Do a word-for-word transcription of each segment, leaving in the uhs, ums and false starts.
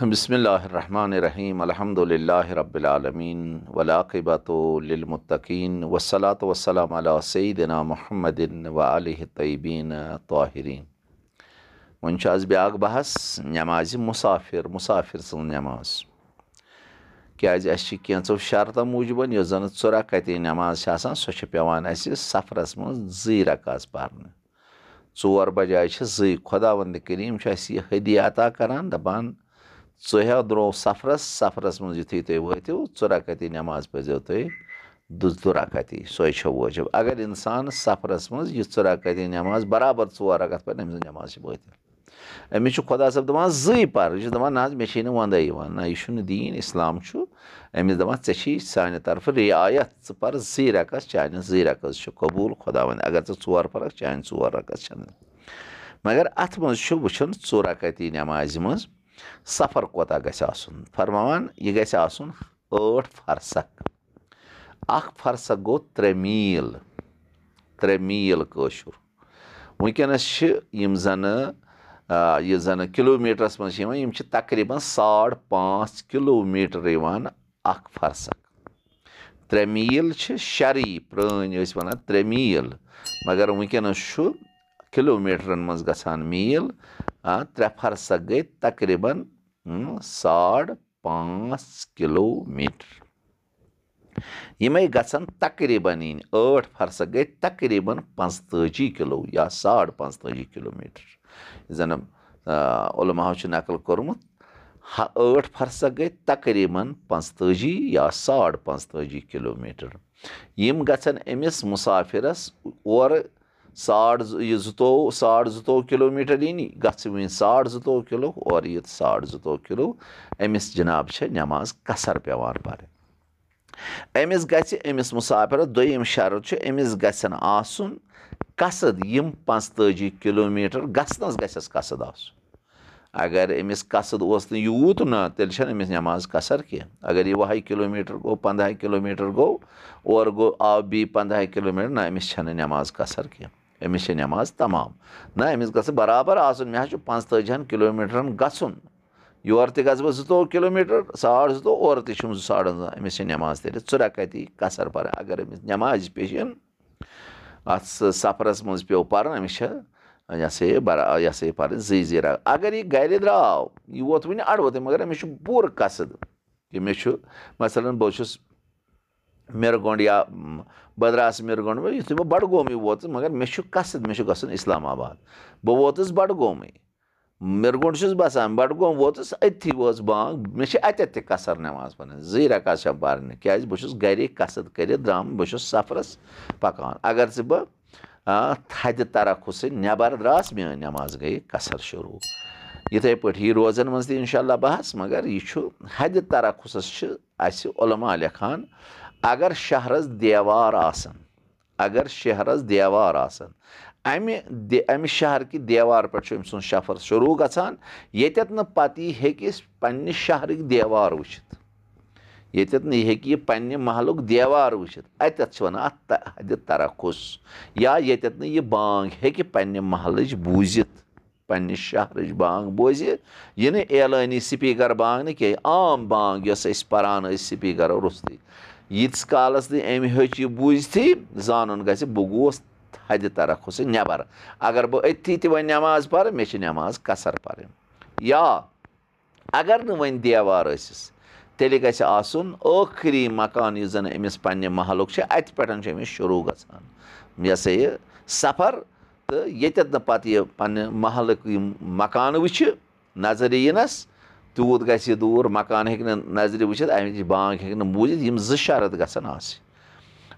بسم اللہ الرحمن الرحیم۔ الحمد للہ رب العالمین، والعاقبۃ للمتقین، والصلاۃ والسلام علی سیدنا محمد و آلہ الطیبین الطاہرین۔ وۄنۍ چھُ آز بیٛاکھ بحث، نمازِ مسافر، مسافر سٕنٛز نماز۔ کیٛازِ اَسہِ چھِ کینٛژو شرطو موٗجوٗبَن، یۄس زَن ژُرکعتی نماز چھِ آسان، سۄ چھِ پٮ۪وان اَسہِ سفرَس منٛز زٕے رکعت پَرنہِ۔ ژور بجایہِ چھِ زٕے۔ خۄداوندِ کریٖم چھُ اَسہِ یہِ ہدیہ عطا کران، دَپان، ژٕ ہیٚو درٛو سفرَس، سفرَس منٛز یُتھُے تُہۍ وٲتِو، ژُرکعتی نماز پٔرۍزیو تُہۍ دُ-، دُرکعتی، سۄے چھےٚ وٲجِب۔ اگر اِنسان سفرَس منٛز یہِ ژُرکعتی نماز برابر ژور رکعت پَرِ، أمۍ سٕنٛز نماز چھِ بٲطِل۔ أمِس چھُ خۄدا صٲب دَپان، زٕے پَر۔ یہِ چھُ دَپان، نہ حظ، مےٚ چھے نہٕ وَندَے یِوان۔ نہ، یہِ چھُنہٕ دیٖن، اِسلام چھُ۔ أمِس دَپان، ژےٚ چھی سانہِ طرفہٕ رعایت، ژٕ پَر زٕے رکعت، چانہِ زٕے رکعت چھِ قبوٗل خۄداوندِ۔ اگر ژٕ ژور پَرَکھ، چانہِ ژور رکعت چھَنہٕ۔ مگر اَتھ منٛز چھُ وٕچھُن، ژور رکعتی نمازِ منٛز سفر کوتاہ گژھِ آسُن۔ فرماوان، یہِ گژھِ آسُن ٲٹھ فرسخ۔ اَکھ فرسخ گوٚو ترٛےٚ میٖل، ترٛےٚ میٖل کٲشُر۔ وٕنکیٚنَس چھِ یِم زَنہٕ، آ، یہِ زَنہٕ کِلوٗمیٖٹرَس منٛز چھِ یِوان، یِم چھِ تقریٖباً ساڑ پانٛژھ کِلوٗمیٖٹر یِوان اَکھ فرسخ۔ ترٛےٚ میٖل چھِ شرعی، پرٛٲنۍ ٲسۍ وَنان ترٛےٚ میٖل، مگر وٕنکیٚنَس چھُ کِلوٗمیٖٹرَن منٛز گژھان میٖل۔ آ، ترٛےٚ فرسخ گٔے تقریٖباً، اۭں، ساڑ پانٛژھ کِلوٗمیٖٹر۔ یِمے گژھن تقریٖباً یِنۍ، ٲٹھ فرسخ گٔے تقریٖباً پانٛژتٲجی کِلوٗ یا ساڑ پانٛژتٲجی کِلوٗمیٖٹر۔ یُس زَن، آ، علماہو چھُ نقل کوٚرمُت، ہا، ٲٹھ فرسخ گٔے تقریٖباً پانٛژتٲجی یا ساڑ پانٛژتٲجی کِلوٗمیٖٹر۔ یِم گژھن أمِس مُسافِرَس اورٕ ساڑ زٕ، یہِ زٕتووُہ، ساڑ زٕتووُہ کِلوٗمیٖٹر یِنۍ، گژھِ وٕنہِ ساڑ زٕتووُہ کِلوٗ، اورٕ یِتھ ساڑ زٕتووُہ کِلوٗ، أمِس جناب چھےٚ نٮ۪ماز قصر پٮ۪وان پَرٕنۍ۔ أمِس گژھِ، أمِس مُسافِرَس دوٚیِم شرط چھُ، أمِس گژھن آسُن قصد یِم پانٛژتٲجی کِلوٗمیٖٹر گژھنَس گژھٮ۪س قصد آسُن۔ اگر أمِس قصد اوس نہٕ یوٗت، نہ، تیٚلہِ چھَنہٕ أمِس نٮ۪ماز قصر کینٛہہ۔ اگر یہِ وُہَے کِلوٗمیٖٹر گوٚو، پنٛداہَے کِلوٗمیٖٹر گوٚو، اورٕ گوٚو، آو بیٚیہِ پنٛداہَے کِلوٗمیٖٹر، نہ، أمِس چھَنہٕ نٮ۪ماز قصر کینٛہہ۔ أمِس چھِ نٮ۪ماز تمام۔ نہ، أمِس گژھِ برابر آسُن، مےٚ حظ چھُ پانٛژتٲجِہَن کِلوٗمیٖٹرَن گژھُن۔ یورٕ تہِ گژھٕ بہٕ زٕتووُہ کِلوٗمیٖٹر، ساڑ زٕتووُہ، اورٕ تہِ چھُم زٕ ساڑ زٕ۔ أمِس چھِ نٮ۪ماز تیٚلہِ ژُرکعتی قصر پَرٕنۍ۔ اگر أمِس نٮ۪مازِ پیٚٹھۍ یِن، اَتھ سَفرَس منٛز پیوٚو پَرُن، أمِس چھِ، یہِ ہسا یہِ، برا-، یہِ ہسا یہِ پَرٕنۍ زٕے زٕ رکعت۔ اگر یہِ گَرِ درٛاو، یہِ ووت وٕنہِ اَڑٕ ووتُے، مگر أمِس چھُ پوٗرٕ قصد کہِ مےٚ چھُ، مثلاً، بہٕ چھُس مِرگونٛڈ یا، م، بہٕ درٛاس مِرگونٛڈ، یُتھُے بہٕ بَڈگومٕے ووتُس، مگر مےٚ چھُ قصد، مےٚ چھُ گژھُن اِسلام آباد۔ بہٕ ووتُس بَڈگومٕے۔ مِرگونٛڈ چھُس بسان، بَڈگوم ووتُس، أتھی وٲژ بانٛگ، مےٚ چھِ اَتٮ۪تھ تہِ قصر نٮ۪ماز پَرٕنۍ، زٕے رکعت چھَم پَرنہِ، کیٛازِ بہٕ چھُس گَرے قصد کٔرِتھ درٛامُت، بہٕ چھُس سفرَس پَکان۔ اگر ژٕ بہٕ، آ، حدِ ترخُصٕے نٮ۪بَر درٛاس، میٛٲنۍ نٮ۪ماز گٔے قصر شروٗع۔ یِتھَے پٲٹھۍ یی روزَن منٛز تہِ اِنشاء اللہ بحث، مگر یہِ چھُ حدِ ترخُصَس چھِ اَسہِ علماء لیکھان، اگر شہرَس دیوار آسَن، اگر شہرس دیوار آسن، امہِ دِ-، امہِ شہر کہِ دیوار پٮ۪ٹھ چھُ أمۍ سُنٛد سفر شروٗع گژھان، ییٚتٮ۪تھ نہٕ پتہٕ یہِ ہیٚکہِ پننہِ شہرٕکۍ دیوار وٕچھِتھ، ییٚتٮ۪تھ نہٕ یہِ ہیٚکہِ یہِ پننہِ محلُک دیوار وٕچھِتھ، اتٮ۪تھ چھِ ونان اتھ ت-، حدِ ترخص۔ یا ییٚتٮ۪تھ نہٕ یہِ بانگ ہیٚکہِ پننہِ محلٕچ بوٗزِتھ، پننہِ شہرٕچ بانگ بوزِ، یہِ نہٕ اعلٲنی سپیکر بانگ نہٕ کینٛہہ، عام بانگ یۄس أسۍ پران ٲسۍ سپیکرو روٚستُے۔ ییٖتِس کالس نہٕ أمۍ ہیوٚچھ یہِ بوٗزتھٕے، زانُن گژھِ، بہٕ گوس حدِ ترخص نٮ۪بر۔ اگر بہٕ أتھی تہِ وۄنۍ نٮ۪ماز پرٕ، مےٚ چھِ نٮ۪ماز قصر پرٕنۍ۔ یا اگر نہٕ وۄنۍ دیوار ٲسِس، تیٚلہِ گژھِ آسُن ٲخری مکان یُس زن أمِس پننہِ محلُک چھُ، اتہِ پٮ۪ٹھ چھُ أمِس شروٗع گژھان، یہِ ہسا یہِ سفر۔ تہٕ ییٚتٮ۪تھ نہٕ پتہٕ یہِ پننہِ محلٕکۍ یِم مکانہٕ وٕچھِ، نظرِ یِنس، تیوٗت گژھِ یہِ دوٗر، مکان ہیٚکہِ نہٕ نظرِ وٕچھِتھ، امِچ بانگ ہیٚکہِ نہٕ بوٗزِتھ، یِم زٕ شرط گژھن آسٕنۍ۔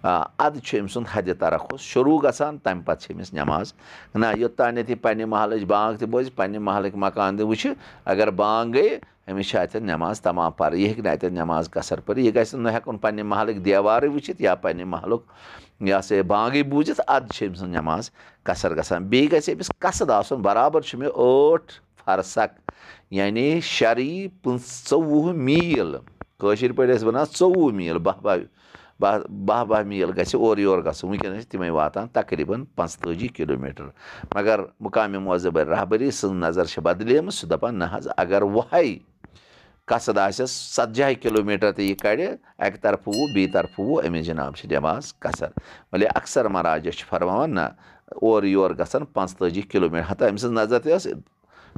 آ، ادٕ چھُ أمۍ سُنٛد حدِ ترخص شروٗع گژھان، تمہِ پتہٕ چھِ أمِس نٮ۪ماز۔ نہ، یوٚتانٮ۪تھ یہِ پننہِ محلٕچ بانگ تہِ بوزِ، پننہِ محلٕکۍ مکان تہِ وٕچھِ، اگر بانگ گٔے، أمِس چھِ اتٮ۪تھ نٮ۪ماز تمام پرٕنۍ، یہِ ہیٚکہِ نہٕ اتٮ۪تھ نٮ۪ماز قصر پٔرِتھ، یہِ گژھِ نہٕ ہٮ۪کُن پننہِ محلٕکۍ دیوارٕے وٕچھِتھ یا پننہِ محلُک، یہِ ہسا یہِ بانگٕے بوٗزِتھ، ادٕ چھِ أمۍ سٕنٛز نٮ۪ماز قصر گژھان۔ بیٚیہِ گژھِ أمِس قصد آسُن، برابر چھُ مےٚ ٲٹھ فرسخ، یعنی شرعی پٕنٛژٕہ، ژوٚوُہ میٖل، کٲشِر پٲٹھۍ ٲسۍ وَنان ژوٚوُہ میٖل، باہ باہ، باہ، باہ باہ میٖل گژھِ اورٕ یورٕ گژھُن۔ وٕنکیٚنَس چھِ تِمَے واتان تقریٖباً پانٛژتٲجی کِلوٗ میٖٹر۔ مگر مقامِ معظم رہبری سٕنٛز نظر چھِ بدلیمٕژ، سُہ دَپان، نہ حظ، اگر وۄہَے قصد آسٮ۪س ژتجی کلوٗ میٖٹر تہٕ یہِ کَڑِ اَکہِ طرفہٕ وُہ، بیٚیہِ طرفہٕ وُہ، أمِس جناب چھِ نٮ۪ماز قصر۔ ولی اکثر مراجع چھِ فرماوان، نہ، اورٕ یور گژھن پانٛژتٲجی کلوٗ میٖٹر۔ ہتا أمۍ سٕنٛز نظر تہِ ٲس،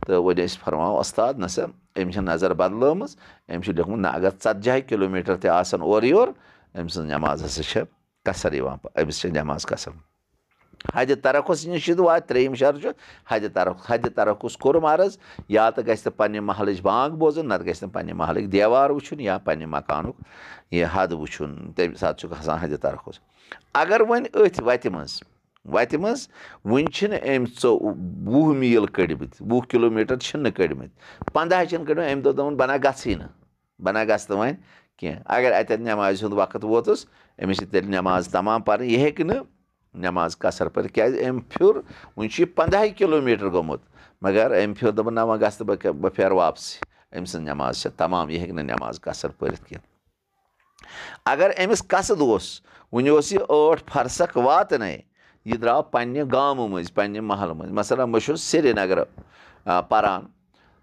تہٕ وۄنۍ ٲسۍ فرماوان، "وۄستاد، نہ سا، أمۍ چھِ نظر بدلٲومٕژ، أمۍ چھُ لیوٚکھمُت، نہ، اگر ژتجی کلوٗ میٖٹر تہِ آسن اورٕ یور، أمۍ سٕنٛز نٮ۪ماز ہسا چھِ قصر یِوان، أمِس چھِ نٮ۪ماز قصر۔" حد ترخص نِش چھِ واتہِ ترٛیٚیِم شرط چھُ حد ترخص۔ حد ترخص کوٚرُم عرض، یا تہٕ گژھِ نہٕ پننہِ محلٕچ بانگ بوزُن، نتہٕ گژھِ نہٕ پننہِ محلٕکۍ دیوار وٕچھُن یا پننہِ مکانُک یہِ حد وٕچھُن، تمہِ ساتہٕ چھُ گژھان حد ترخص۔ اگر وۄنۍ أتھۍ وتہِ منٛز، وتہِ منٛز وُنہِ چھِنہٕ أمۍ ژو-، وُہ میٖل کٔڑمٕتۍ، وُہ کلوٗ میٖٹر چھِنہٕ کٔڑمٕتۍ، پنٛداہ چھِنہٕ کٔڑمٕتۍ، أمۍ دوٚپ، دوٚپُن، "بہٕ نہ گژھٕے نہٕ۔" بہٕ نہ گژھٕ نہٕ وۄنۍ کینٛہہ۔ اگر اتٮ۪تھ نٮ۪مازِ ہُنٛد وقت ووتُس، أمِس چھِ تیٚلہِ نٮ۪ماز تمام پرٕنۍ۔ یہِ ہیٚکہِ نہٕ نٮ۪ماز قصر پٔرِتھ، کیٛازِ أمۍ پھیُر، وُنہِ چھُ یہِ پنٛداہے کلوٗ میٖٹر گوٚمُت، مگر أمۍ پھیُر، دوٚپُن، "نہ، وۄنۍ گژھٕ نہٕ بہٕ، بہٕ پھیرٕ واپسٕے۔" أمۍ سٕنٛز نٮ۪ماز چھےٚ تمام، یہِ ہیٚکہِ نہٕ نٮ۪ماز قصر پٔرِتھ کینٛہہ۔ اگر أمِس قصد اوس، وُنہِ اوس یہِ ٲٹھ فرسخ واتنَے، یہِ درٛاو پنٛنہِ گامہٕ مٔنٛزۍ، پنٛنہِ محلہٕ مٔنٛزۍ۔ مثلاً، بہٕ چھُس سرینگرٕ، آ، پران،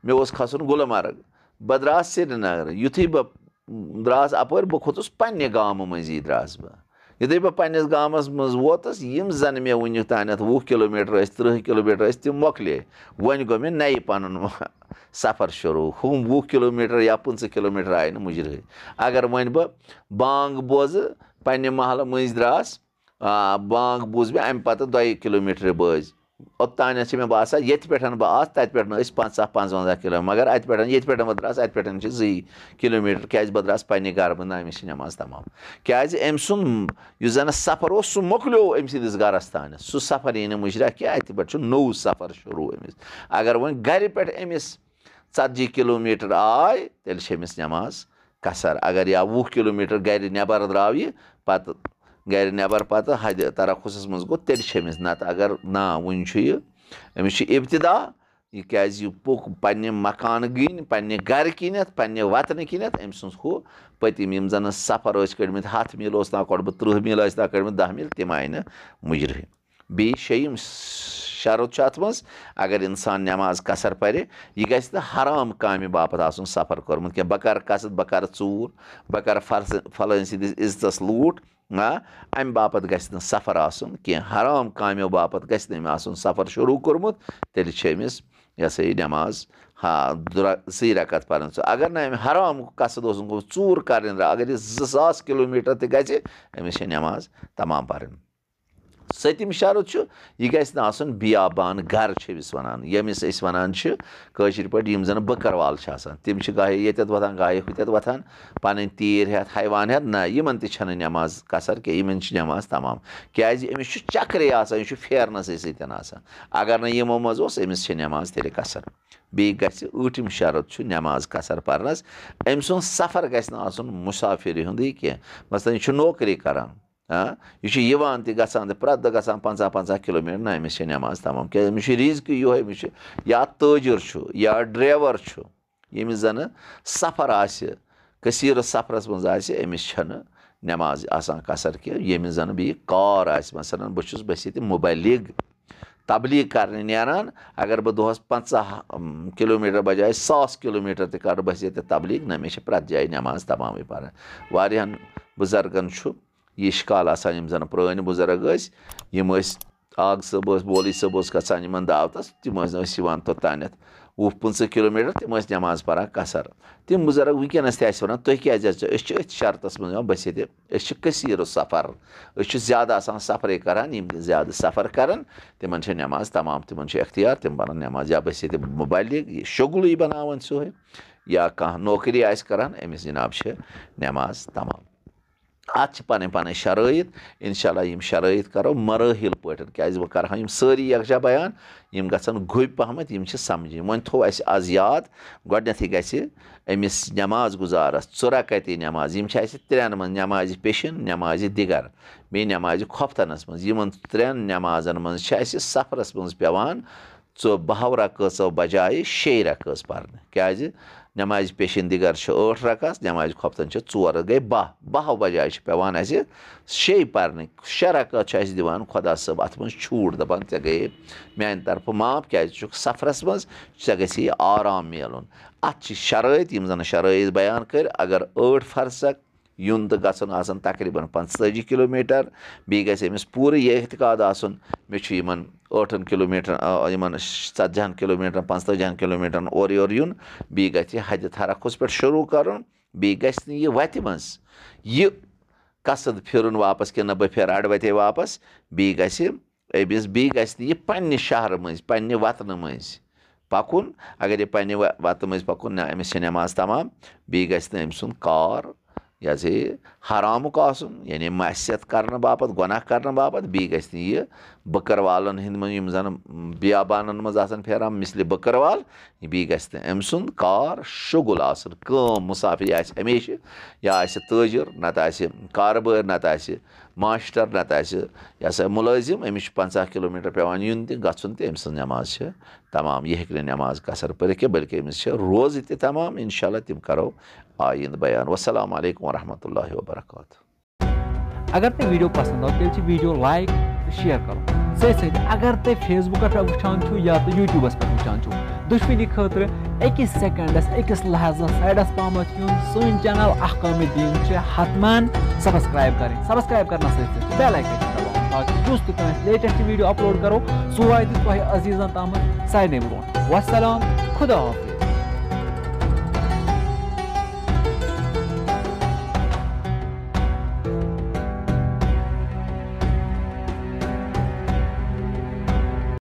مےٚ اوس کھسُن گُلمرگ، بہٕ درٛاس سرینگرٕ۔ یُتھُے بہٕ درٛاس اَپٲرۍ، بہٕ کھوٚتُس پنٛنہِ گامہٕ مٔنٛزی درٛاس بہٕ۔ یُتھُے بہٕ پنٛنِس گامَس منٛز ووتُس، یِم زَن مےٚ وٕنیُک تانٮ۪تھ وُہ کلوٗ میٖٹر ٲسۍ، تٕرٛہ کلوٗ میٖٹر ٲسۍ، تِم مۄکلے۔ وۄنۍ گوٚو مےٚ نَیہِ پَنُن سفر شروٗع۔ ہُم وُہ کلوٗ میٖٹر یا پٕنٛژٕہ کلوٗ میٖٹر آیہِ نہٕ مُجرٕے۔ اگر وۄنۍ بہٕ بانٛگ بوزٕ، پنٛنہِ محلہٕ مٔنٛزۍ درٛاس، آ، بانٛگ بوٗز مےٚ، اَمہِ پَتہٕ دۄیہِ کِلوٗ میٖٹرٕ بٲزۍ۔ اوٚتانٮ۪تھ چھِ مےٚ باسان، ییٚتہِ پٮ۪ٹھ بہٕ آس، تَتہِ پٮ۪ٹھ ٲسۍ پنٛژاہ، پنٛژوَنٛزاہ کِلوٗ۔ مگر اَتہِ پٮ۪ٹھ، ییٚتہِ پٮ۪ٹھ بہٕ درٛاس، اَتہِ پٮ۪ٹھ چھِ زٕے کِلوٗ میٖٹر۔ کیٛازِ؟ بہٕ درٛاس پنٛنہِ گَرٕ منٛز، أمِس چھِ نٮ۪ماز تَمام۔ کیٛازِ؟ أمۍ سُنٛد یُس زَن سفر اوس، سُہ مۄکلیو أمۍ سٕنٛدِس گَرَس تانٮ۪تھ۔ سُہ سفر یی نہٕ مُجرا کینٛہہ، اَتہِ پٮ۪ٹھ چھُ نوٚو سفر شروٗع أمِس۔ اگر وۄنۍ گَرِ پٮ۪ٹھ أمِس ژتجی کِلوٗ میٖٹر آے، تیٚلہِ چھِ أمِس نٮ۪ماز قصر۔ اگر یا وُہ کِلوٗ میٖٹر گَرِ نٮ۪بر درٛاو یہِ، پَتہٕ گَرِ نٮ۪بر پَتہٕ حدِ ترخصس منٛز گوٚو، تیٚلہِ چھِ أمِس۔ نَتہٕ اگر نا، وُنہِ چھُ یہِ، أمِس چھُ ابتدا، یہِ کیٛازِ یہِ پوٚک پنٛنہِ مکانہٕ کِنۍ، پنٛنہِ گَرٕ کِنٮ۪تھ، پنٛنہِ وطنہٕ کِنٮ۪تھ، أمۍ سٕنٛز ہُہ پٔتِم یِم زَن سفر ٲسۍ کٔڑمٕتۍ، ہَتھ میٖل اوس تام کوٚڑمُت، تٕرٛہ میٖل ٲسۍ تام کٔڑمٕتۍ، دَہ میٖل، تِم آیہِ نہٕ مُجرِ۔ بیٚیہِ شیٚیِم شرط چھُ اَتھ منٛز، اگر اِنسان نٮ۪ماز قصر پَرِ، یہِ گژھِ نہٕ حرام کامہِ باپتھ آسُن سفر کوٚرمُت کینٛہہ۔ بہٕ کَرٕ قصد، بہٕ کَرٕ ژوٗر، بہٕ کَرٕ فرض-، فلٲنۍ سٕنٛدِس عزتَس لوٗٹھ، آ، اَمہِ باپتھ گژھِ نہٕ سفر آسُن کینٛہہ۔ حرام کامیو باپتھ گژھِ نہٕ أمۍ آسُن سفر شروٗع کوٚرمُت، تیٚلہِ چھِ أمِس، یہِ ہسا یہِ، نٮ۪ماز، ہا، درا-، زٕے رکعت پَرٕنۍ۔ سُہ اگر نہٕ أمۍ حرام قصد اوسُن کوٚرمُت، ژوٗر کَرٕنۍ درٛاو، اگر یہِ زٕ ساس کِلوٗ میٖٹر تہِ گژھِ، أمِس چھِ نٮ۪ماز تمام پَرٕنۍ۔ سٔتِم شرط چھُ، یہِ گژھِ نہٕ آسُن بیابان گرٕ چھِ أمِس وَنان، ییٚمِس أسۍ وَنان چھِ کٲشِر پٲٹھۍ، یِم زَن بٔکٕروال چھِ آسان، تِم چھِ گاہے ییٚتٮ۪تھ وۄتھان، گاہے ہُتٮ۪تھ وۄتھان، پَنٕنۍ تیٖر ہٮ۪تھ، حیوان ہٮ۪تھ۔ نہ، یِمَن تہِ چھَنہٕ نٮ۪ماز قصر کینٛہہ، یِمَن چھِ نٮ۪ماز تمام، کیٛازِ أمِس چھُ چکرے آسان، یہِ چھُ پھیرنَسٕے سۭتۍ آسان۔ اگر نہٕ یِمو منٛز اوس، أمِس چھِ نٮ۪ماز تیٚلہِ قصر۔ بیٚیہِ گژھِ، ٲٹھِم شرط چھُ نٮ۪ماز قصر پَرنَس، أمۍ سُنٛد سفر گژھِ نہٕ آسُن مُسافِرِ ہُنٛدُے کینٛہہ۔ مثلاً، یہِ چھُ نوکری کَران، ہاں، یہِ چھُ یِوان تہِ گژھان تہِ، پرٛٮ۪تھ دۄہ گژھان پنٛژاہ پنٛژاہ کِلوٗ میٖٹر، نہ، أمِس چھِ نٮ۪ماز تمام، کیٛازِ أمِس چھُ رِزقٕے یِہوٚے، أمِس چھُ یا تٲجِر چھُ یا ڈرٛیوَر چھُ، ییٚمِس زَنہٕ سفر آسہِ، کثیٖر سفرَس منٛز آسہِ، أمِس چھَنہٕ نٮ۪ماز آسان قصر کینٛہہ۔ ییٚمِس زَنہٕ بیٚیہِ کار آسہِ، مثلاً، بہٕ چھُس، بہٕ چھَس ییٚتہِ مُبلِغ، تبلیغ کرنہِ نیران، اگر بہٕ دۄہس پنٛژاہ، ام، کِلوٗ میٖٹر بجایہِ ساس کِلوٗ میٖٹر تہِ کرٕ، بہٕ ہسا ییٚتہِ تبلیغ، نہ، مےٚ چھِ پرٛٮ۪تھ جایہِ نٮ۪ماز تمامٕے پرٕنۍ۔ واریاہن بُزرگن چھُ یہِ اِشکال آسان، یِم زن پرٛٲنۍ بُزرگ ٲسۍ، یِم ٲسۍ، آغ صٲب ٲسۍ، مولوی صٲب اوس گژھان یِمن دعوتس، تِم ٲسۍ نہٕ أسۍ یِوان توٚتانٮ۪تھ وُہ پٕنٛژٕہ کِلوٗ میٖٹر، تِم ٲسۍ نٮ۪ماز پران قصر۔ تِم بُزرگ وٕنکیٚنس تہِ آسہِ ونان، "تُہۍ کیٛازِ حظ چھِو؟" أسۍ چھِ أتھۍ شرطس منٛز یِوان، بہٕ ہسا ییٚتہِ أسۍ چھِ کثیٖر سفر، أسۍ چھِ زیادٕ آسان سفرٕے کران۔ یِم زیادٕ سفر کران، تِمن چھِ نٮ۪ماز تمام، تِمن چھُ اختیار، تِم پرن نٮ۪ماز۔ یا بہٕ چھُس ییٚتہِ مُبلِغ، یہِ شُغلٕے بناوان سُہ، یا کانٛہہ نوکری آسہِ کران، أمِس جناب چھِ نٮ۪ماز تمام۔ اتھ چھِ پنٕنۍ پنٕنۍ شرٲیط۔ انشاءاللہ یِم شرٲیط کرو مراحل پٲٹھۍ، کیازِ بہٕ کرٕ ہا یِم سٲری یکجا بیان، یِم گژھن گوٚبۍ پہمتھ، یِم چھِ سمجھِنۍ۔ وۄنۍ تھوو اسہِ از یاد، گۄڈٕنیتھٕے گژھِ أمِس نٮ۪ماز گُزارس ژُرکعتی نٮ۪ماز۔ یِم چھِ اَسہِ ترٛٮ۪ن منٛز، نٮ۪مازِ پیشین، نٮ۪مازِ دِگر، بیٚیہِ نٮ۪مازِ خۄفتنس منٛز۔ یِمن ترٛٮ۪ن نٮ۪مازن منٛز چھِ اَسہِ سفرس منٛز پٮ۪وان ژۄ-، بَہو رکٲژو بجایہِ شیٚیہِ رکٲژ پرنہِ۔ کیٛازِ؟ نمازِ پیشن دِگر چھِ ٲٹھ رکعت، نمازِ خۄفتن چھِ ژور، گٔے باہ۔ باہو بجایہِ چھِ پٮ۪وان اَسہِ شیٚیہِ پرنٕکۍ۔ شےٚ رکعت چھِ اَسہِ دِوان خۄدا صٲب اَتھ منٛز چھوٗٹ، دَپان، "ژےٚ گٔیے میٛانہِ طرفہٕ معاف، کیٛازِ ژٕ چھُکھ سفرس منٛز، ژےٚ گژھی آرام میلُن۔" اَتھ چھِ شرٲیط، یِم زن شرٲیط بیان کٔرۍ۔ اگر ٲٹھ فرسخ یُن تہٕ گژھُن آسن تقریباً پانٛژتٲجی کلوٗمیٹر، بیٚیہِ گژھِ أمِس پوٗرٕ یہِ اعتقاد آسُن، مےٚ چھُ یِمن ٲٹھن کلوٗمیٹرن، آ، یِمن ژتجی ہن کلوٗمیٹرن، پانٛژتٲجی ہن کلوٗمیٹرن اورٕ یورٕ یُن، بیٚیہِ گژھِ یہِ حدِ تھرکھُس پٮ۪ٹھ شروٗع کرُن، بیٚیہِ گژھِ نہٕ یہِ وتہِ منٛز یہِ قصد پھِرُن واپس کہِ نہ بہٕ پھیرٕ اڈٕ وتے واپس، بیٚیہِ گژھِ أمِس، بیٚیہِ گژھِ نہٕ یہِ پننہِ شہرٕ مٔنٛزۍ، پننہِ وطنہٕ مٔنٛزۍ پکُن۔ اگر یہِ پننہِ و-، وطنہٕ مٔنٛزۍ پکُن، نہ، أمِس چھِ نٮ۪ماز تمام، بیٚیہِ گژھِ نہٕ أمۍ سُنٛد کار، یہِ ہسا یہِ حرامُک آسُن، یعنی معصیت کرنہٕ باپتھ، گۄناہ کرنہٕ باپتھ، بیٚیہِ گژھِ نہٕ یہِ بٔکٕروالن ہٕنٛدۍ منٛز، یِم زن بیابانن منٛز آسن پھیران، مثلِ بٔکٕروال، بیٚیہِ گژھِ نہٕ أمۍ سُنٛد کار شُغل آسُن، کٲم، مسافری آسہِ ہمیشہِ، یا آسہِ تٲجر، نتہٕ آسہِ کارٕبٲرۍ، نتہٕ آسہِ ماسٹر، نتہٕ آسہِ، یہِ ہسا، مُلٲزِم، أمِس چھُ پنٛژاہ کلوٗمیٹر پٮ۪وان یُن تہِ گژھُن تہِ، أمۍ سٕنٛز نٮ۪ماز چھِ تمام۔ یہِ ہیٚکہِ نہٕ نٮ۪ماز قصر پٔرِتھ کینٛہہ، بلکہِ أمِس چھِ روزٕ تہِ تمام۔ انشاءاللہ تِم کرو آیندٕ بیان۔ والسلام علیکم ورحمۃ اللہ وبرکاتہ۔ اگر تۄہہِ ویڈیو پسند آو، تیٚلہِ چھِ ویڈیو لایک تہٕ شیئر کرُن۔ سۭتۍ سۭتۍ اگر تُہۍ فیس بُکس پٮ۪ٹھ وٕچھان چھِو یا تہٕ یوٗٹیوٗبس پٮ۪ٹھ وٕچھان چھِو، دُشمنی خٲطرٕ أکِس سیکنڈس، أکِس لحظس سایڈس پہمتھ یُن۔ سٲنۍ چینل احکام دین چھِ حتماً سبسکرائب کرٕنۍ۔ سبسکرائب کرنس سۭتۍ سۭتۍ چھِ بیل آیکن تہِ دباوُن، تاکہ یُس تہِ کانٛہہ لیٹسٹ ویڈیو اپلوڈ کرو، سُہ واتہِ تۄہہِ عزیزن تامتھ سارنٕے برونٛٹھ۔ والسلام، خدا حافظ۔